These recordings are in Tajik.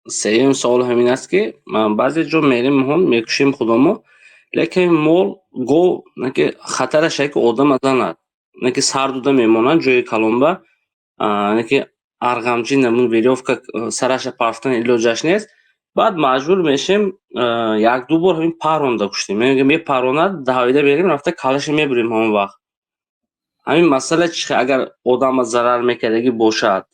Сеюм савол ҳамин аст, ки баъзе ҷо мерем, мекушем худомо, лекин мол, гов ки хатараш ки одама занад, ки сар дода мемонанд ҷои калонба, ки арғамчи намун верёвка сараша партофтан илоҷаш нест. Баъд маҷбур мешем, якду бор ҳамин паронда куштем, мепаронад, давида мерем, рафта калаша мебурем. Ҳамон вақт ҳамин масъала чи, агар одама зарар мекардагӣ бошад,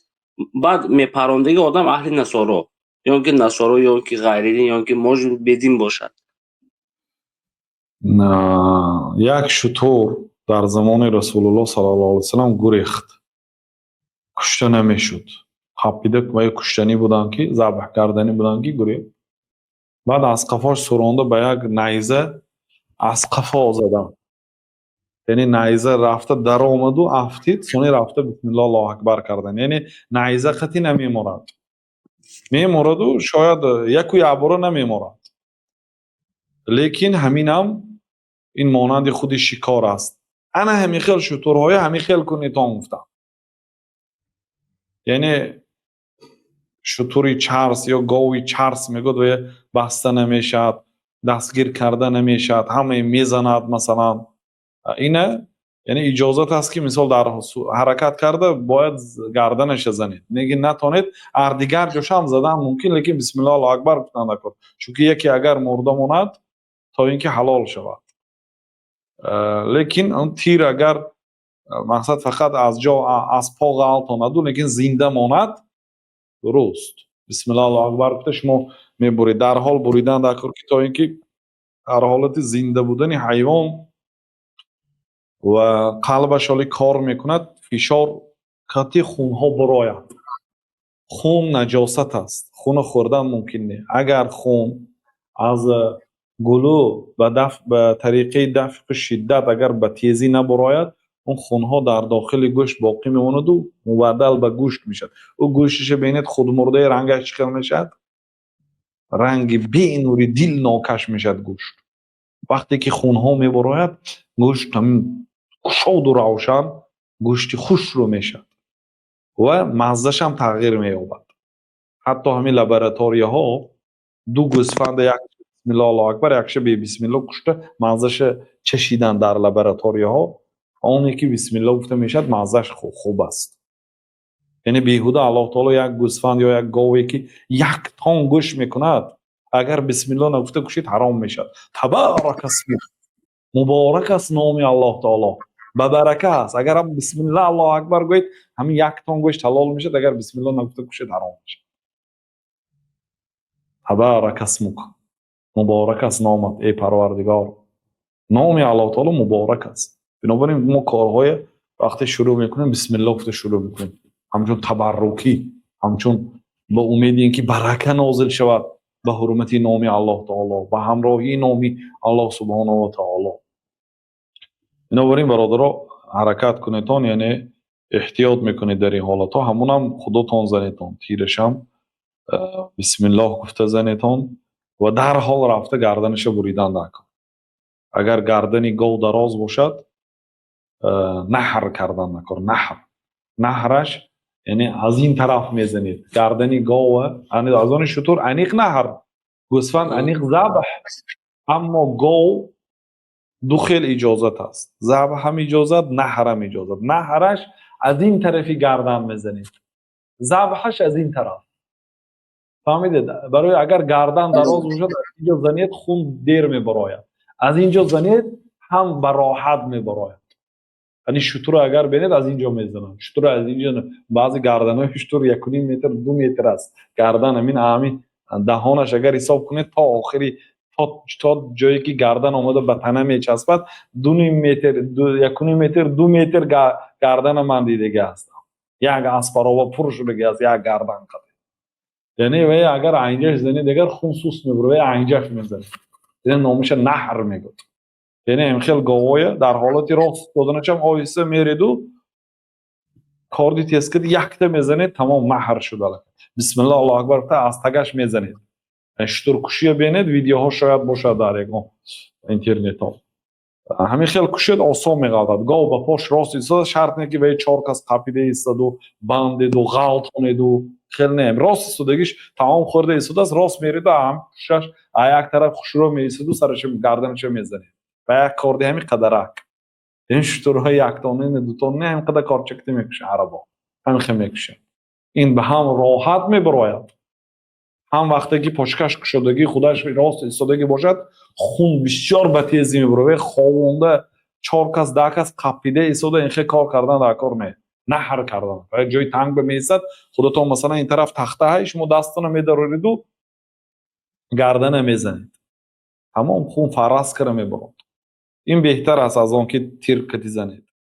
баъд мепарондагӣ одам аҳли насоро ё ки насоро, ё ки ғайридин, ё ки может бедин бошад? Як шутур дар замони Расулуллоҳ саллаллоҳу алайҳи васаллам гурехт, кушта намешуд. Қапида ва куштанӣ буданд, ки забҳ карданӣ буданд, ки гурехт. Баъд аз қафош суронда, ба як найза аз қафо заданд, яъне найза рафта даромаду афтид. Сони рафта бисмиллоҳ, Аллоҳу акбар кардан, яъне найза қатӣ намеморад, мемораду шояд яку якбора намеморад, лекин ҳаминам ин монанди худи шикор аст. Ана ҳамин хел шутурҳоя ҳамин хел кунедон гуфтам, яъне шутури чарс ё гови чарс мегӯяд ва баста намешавад, дастгир карда намешавад, ҳамае мезанад. Масалан, ина яъне иҷозат аст, ки мисол дар ҳаракат карда бояд гарданаша занед, лекин натонед, ар дигар ҷошам задан мумкин, лекин бисмиллоҳ, Аллоҳу акбар гуфтан даркор, чунки яке агар мурда монад, то ин ки ҳалол шавад. Лекин он тир агар мақсад фақат аз ҷо аз по ғалтонаду, лекин зинда монад, дуруст, бисмиллоҳ, Аллоҳу акбар гуфта шумо мебуред. Дарҳол буридан даркор, ки то ин ки дар ҳолати зинда будани ҳайвон ва қалбаш ҳоле кор мекунад, фишор қати хунҳо бурояд. Хун наҷосат аст, хуна хӯрдан мумкин не. Агар хун аз гулӯ ба даф ба тариқаи дафқи шиддат, агар ба тезӣ набурояд, он хунҳо дар дохили гӯшт боқӣ мемонаду мубаддал ба гӯшт мешавад. Ӯ гӯшташа бинед, худмурдаи рангаш чӣ хел мешавад, ранги бенури дил нокаш мешавад гӯшт. Вақте ки хунҳо мебурояд, гӯшт ҳамин кушоду равшан, гӯшти хушрӯ мешавад ва маззашам тағйир меёбад. Ҳатто ҳамин лабораторияҳо ду гӯсфанда, як бисмилло, Аллоҳу акбар, якша бе бисмилло кушта, маззаша чашидан дар лабораторияҳо. Оне ки бисмилло гуфта мешавад, маззаш хуб аст. Яъне беҳуда Аллоҳ таоло як гӯсфанд ё як гове, ки як тон гӯшт мекунад, агар бисмилло нагуфта кушед, ҳаром мешавад. Табарака исмуҳ, муборак аст номи Аллоҳ таоло, ба барака аст. Агар бисмилла, Аллоҳу акбар гӯед, ҳамин як тон гӯшт ҳалол мешавад, агар бисмилло нагуфта кушед, ҳаром мешавад. Табарака исмук, муборак аст номат, эй Парвардигор. Номи Аллоҳ таоло муборак аст. Бинобар ин мо корҳое вақте шурӯъ мекунем, бисмилло гуфта шурӯъ мекунем, ҳамчун табаррукӣ, ҳамчун ба умеди ин ки барака нозил шавад ба ҳурмати номи Аллоҳ таоло, ба ҳамроҳии номи Аллоҳ субҳонаҳу ва таоло. Бинобар ин, бародаро, ҳаракат кунедтон, яъне эҳтиёт мекунед дар ин ҳолатҳо. Ҳамунам худотон занедтон, тирашам бисмиллоҳ гуфта занедтон ва дарҳол рафта гарданаша буридан накун. Агар гардани гов дароз бошад, наҳр кардан накор. Наҳр, наҳраш яъне аз ин тараф мезанед гардани гова, аз они шутур аниқ наҳр, гӯсфанд аниқ забҳ, аммо гов ду хел иҷозат аст: забҳ ҳам иҷозат, наҳр ҳам иҷозат. Наҳраш аз ин тарафи гардан мезанед, забҳаш аз ин тараф. Фаҳмидед? Барои агар гардан дароз бошад, аз инҷо занед, хун дер мебарояд, аз инҷо занед, ҳам ба роҳат мебарояд. Яъне шутурро агар бинед, аз инҷо мезананд шутурро, аз инҷо. Баъзе гарданҳои шутур 1,5 метр, 2 метр аст гардан. Ҳамин даҳонаш агар ҳисоб кунед, то охири, то ҷое ки гардан омада ба тана мечаспад, 2,5 метр, 1,5 метр, 2 метр гардана ман дидагӣ ҳастам. Як аспарова пур шудагӣ аст як гардан қадр. Яъне вай агар айнҷаш занед, агар хун суст мебура, вай айнҷаш мезанед, яъне номаша наҳр мегӯяд. Яъне ҳамхел говоя дар ҳолати рост доданашам оҳиста мереду корди тез киди, якта мезанед, тамом, наҳр шуда. Бисмиллоҳ, Аллоҳу акбар гуфта, аз тагаш мезанед. Шутуркушия бинед, видеоҳо шояд бошад дар ягон интернетҳо. Ҳамин хел кушед, осон меғалтад. Гов ба пош рост истода, шарт не ки вай чор кас қапида истоду бандеду ғалтонеду. Хел не, рост истодагиш, таом хӯрда истодааст, рост мериду ҳам пушташ, а як тараф хушрӯ меистоду, сараша, гарданаша мезанед ба як корди ҳами қадарак. Ин шутурҳои яктонини, дутонини ҳам қадар корчакти мекушанд, арабо ҳамин хел мекушанд. Ин ба ҳам роҳат мебарояд, ҳам вақте ки почкаш кушодагӣ, худаш рост истодагӣ бошад, хун бисёр ба тезӣ мебарояд. Ховонда, чор кас, 10 кас қапида истода, ин хел кор кардан дар кор не. Наҳр кардан ҷои танг ба меистад, худатон, масалан, ин тараф тахтаҳай, шумо дастона медарориду гардана мезанед, тамом, хун фарас кара мебарод. Ин беҳтар аст аз он ки тир кати занед.